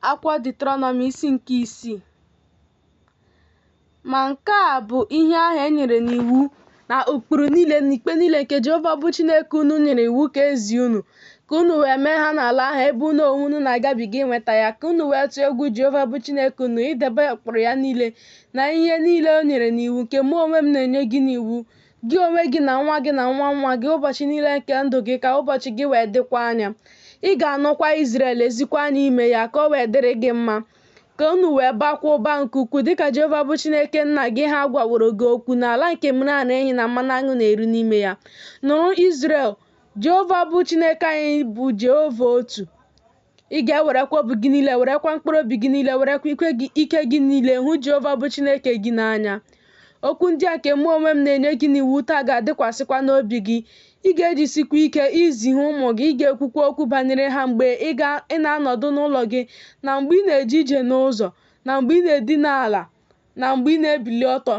Akwụkwọ Deuterọnọmi isi nke 6. Ma nke a bụ ihe ahụ e nyere n'iwu na ụkpụrụ niile na ikpe niile nke Jehova bụ Chineke unu nyere iwu ka e zie unu, ka unu wee mee ha n'ala ahụ ebe unu onwe unu na-agabiga inweta ya, ka unu wee tụọ egwu Jehova bụ Chineke unu, idebe ụkpụrụ ya niile na ihe niile o nyere n'iwu, nke mụ onwe m na-enye gị n'iwu, gị onwe gị na nwa gị na nwa nwa gị, ụbọchị niile nke ndụ gị, ka ụbọchị gị wee dịkwa anya. Ị ga-anụkwa Izrel, lezikwa anya ime ya, ka o wee dịrị gị mma, ka unu wee baakwa ụba nke ukwuu, dịka Jehova bụ Chineke nna gị ha gwaworo gị okwu, n'ala nke mmiri ara ehi na mmanụ aṅụ na-eru n'ime ya. Nụrụ, Izrel, Jehova bụ Chineke anyị bụ Jehova otu. Ị ga-ewerekwa obi gị niile, werekwa mkpụrụ obi gị niile, werekwa ike gị niile hụ Jehova bụ Chineke gị n'anya. Okwu ndị a nke mụ onwe m na-enye gị n'iwu taa ga-adịkwasịkwa n'obi gị. Ị ga-ejisikwa ike izi ha ụmụ gị, ị ga-ekwukwa okwu banyere ha mgbe ị na-anọdụ n'ụlọ gị, na mgbe ị na-eje ije n'ụzọ, na mgbe ị na-edina ala, na mgbe ị na-ebili ọtọ.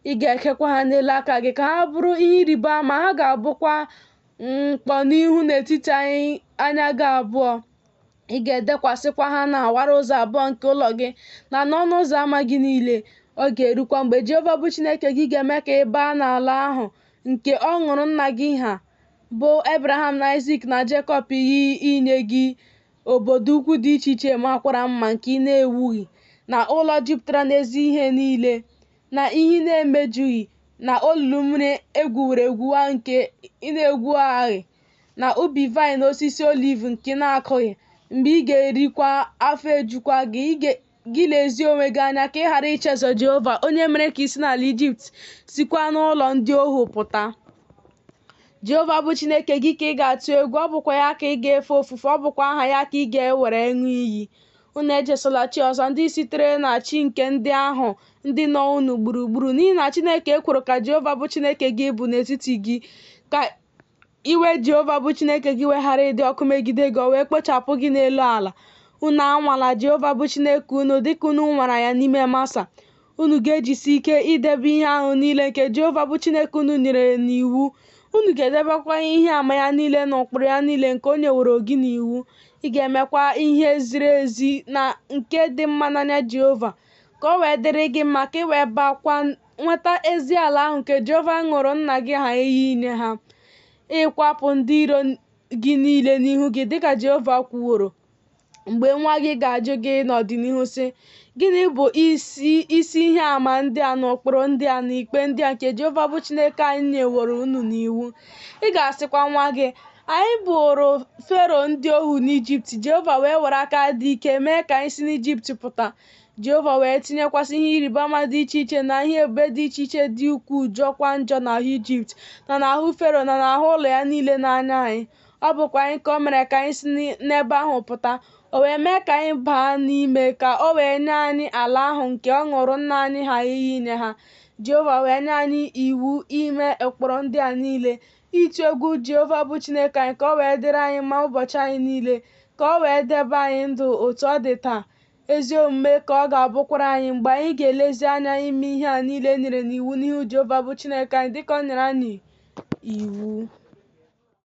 Ị ga-ekekwa ha n'elu aka gị ka ha bụrụ ihe ịrịba ama, ha ga-abụkwa mkpọnihu n'etiti anya gị abụọ. Ị ga-edekwasịkwa ha n'awara ụzọ abụọ nke ụlọ gị na n'ọnụ ụzọ ama gị niile. Ọ ga-erukwa mgbe Jehova bụ Chineke gị ga-eme ka ị baa n'ala ahụ nke ọ ṅụụrụ nna gị ha bụ Ebraham na Aịzik na Jekọb iyi inye gị, obodo ukwu dị iche iche makwara mma nke ị na-ewughị, na ụlọ jupụtara n'ezi ihe niile, na ihe ị na-emejughị, na olulu mmiri e gwuwara egwuwa nke ị na-egwughaghị, na ubi vaịn na osisi oliv nke ị na-akụghị, mgbe ị ga-erikwa afọ ejukwa gị, gị lezie onwe gị anya ka ị ghara ichezọ Jehova, onye mere ka i si n'ala Ijipt sikwa n'ụlọ ndị ohu pụta. Jehova bụ Chineke gị ka ị ga-atụ egwu, ọ bụkwa ya ka ị ga-efe ofufe, ọ bụkwa aha ya ka ị ga-ewere ṅụọ iyi. Unu ejesola chi ọzọ ndị sitere na chi nke ndị ahụ ndị nọ unu gburugburu, n'ihi na Chineke ekworo ka Jehova bụ Chineke gị bụ n'etiti gị, ka iwe Jehova bụ Chineke gị wee ghara ịdị ọkụ megide gị, o wee kpochapụ gị n'elu ala. Unu anwala Jehova bụ Chineke unu dịka unu nwara ya n'ime Masa. Unu ga-ejisi ike idebe ihe ahụ niile nke Jehova bụ Chineke unu nyere n'iwu. Unu ga-edebekwa ihe ama ya niile na ụkpụrụ ya niile nke o nyeworo gị n'iwu. Ị ga-emekwa ihe ziri ezi na nke dị mma n'anya Jehova, ka o wee dịrị gị mma, ka ị wee baakwa nweta ezi ala ahụ nke Jehova ṅụụrụ nna gị ha iyi inye ha, ịkwapụ ndị iro gị niile n'ihu gị, dịka Jehova kwuworo. Mgbe nwa gị ga-ajụ gị n'ọdịnihu, sị, Gịnị bụ isi ihe ama ndị a na ụkpụrụ ndị a na ikpe ndị a nke Jehova bụ Chineke anyị nyeworo unu n'iwu? Ị ga-asịkwa nwa gị, Anyị bụụrụ Fero ndị ohu n'Ijipt, Jehova wee were aka dị ike mee ka anyị si n'Ijipt pụta. Jehova wee tinyekwasị ihe ịrịba ama dị iche iche na ihe ebube dị iche iche dị ukwuu jọkwa njọ n'ahụ Ijipt na n'ahụ Fero na n'ahụ ụlọ ya niile n'anya anyị. Ọ bụkwa anyị ka o mere ka anyị si n'ebe ahụ pụta, o wee mee ka anyị baa n'ime ka o wee nye anyị ala ahụ nke ọ ṅụụrụ nna anyị ha iyi inye ha. Jehova wee nye anyị iwu ime ụkpụrụ ndị a niile, ịtụ egwu Jehova bụ Chineke anyị ka o wee dịrị anyị mma ụbọchị anyị niile, ka o wee debe anyị ndụ otu ọ dị taa. Ezi omume ka ọ ga-abụkwara anyị mgbe anyị ga-elezi anya ime ihe a niile e nyere n'iwu n'ihu Jehova bụ Chineke anyị dịka o nyere anyị iwu.